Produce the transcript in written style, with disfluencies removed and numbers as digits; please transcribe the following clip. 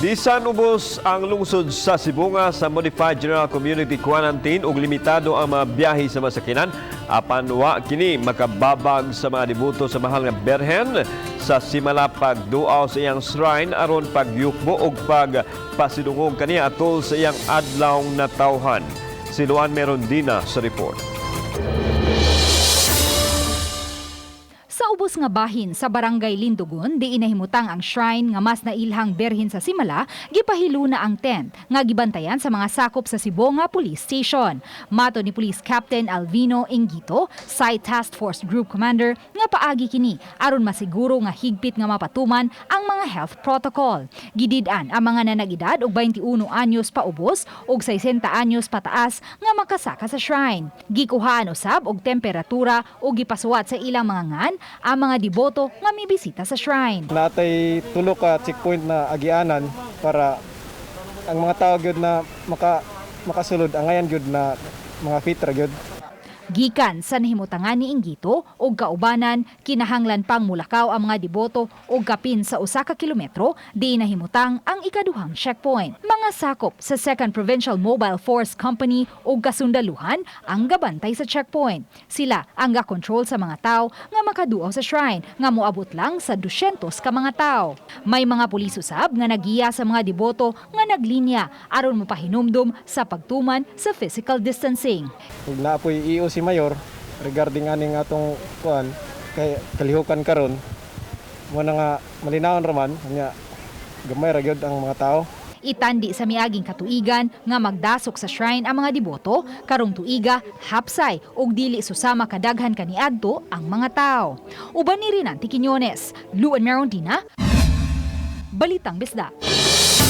Bisan ubos ang lungsod sa Sibonga sa Modified General Community Quarantine ug limitado ang mga biyahe sa masakinan, apan wa kini makababag sa mga deboto sa Mahal nga Berhen sa Simala pagduaw sa iyang shrine aron pagyukbo ug pagpasidungog kaniya atol sa iyang adlaw natawhan. Si Luan Merondina sa report. Sa ubos nga bahin sa Barangay Lindugon, di inahimutang ang shrine nga mas nailhang berhin sa Simala, gipahiluna ang tent nga gibantayan sa mga sakop sa Sibonga Police Station. Mato ni Police Captain Alvino Ingito, Site Task Force Group Commander, nga paagi kini aron masiguro nga higpit nga mapatuman ang mga health protocol. Gidid-an ang mga nanag-edad og 21 anyos paubos ug 60 anyos pataas nga makasaka sa shrine. Gikuhaan usab og temperatura ug gipasuwat sa ilang mga ngan ang mga deboto nga mibisita sa shrine. Natay tulo ka checkpoint na agianan para ang mga tao gyud na makasulod angayan gyud na mga fit ra gyud. Gikan sa nahimutangan ni Ingito og kaubanan, kinahanglan pang mulakaw ang mga deboto og kapin sa 1 ka kilometro di nahimutang ang ikaduhang checkpoint. Mga sakop sa 2nd Provincial Mobile Force Company og kasundaluhan ang gabantay sa checkpoint. Sila ang gakontrol sa mga tao nga makaduaw sa shrine nga moabot lang sa 200 ka mga tao. May mga pulis usab nga nagiya sa mga deboto nga naglinya aron mopahinumdum sa pagtuman sa physical distancing. Ug naa poy EO si Mayor regarding aning atong kuan kay kalihukan karon mo na nga malinawon ra man nya gamay ra gyud ang mga tao. Itandi sa miaging katuigan nga magdasok sa shrine ang mga deboto, karong tuiga, hapsay ug dili susama kadaghan kaniadto ang mga tao. Uban ni Rinanti Quiñones, Luan Merondina, Balitang Bisdak.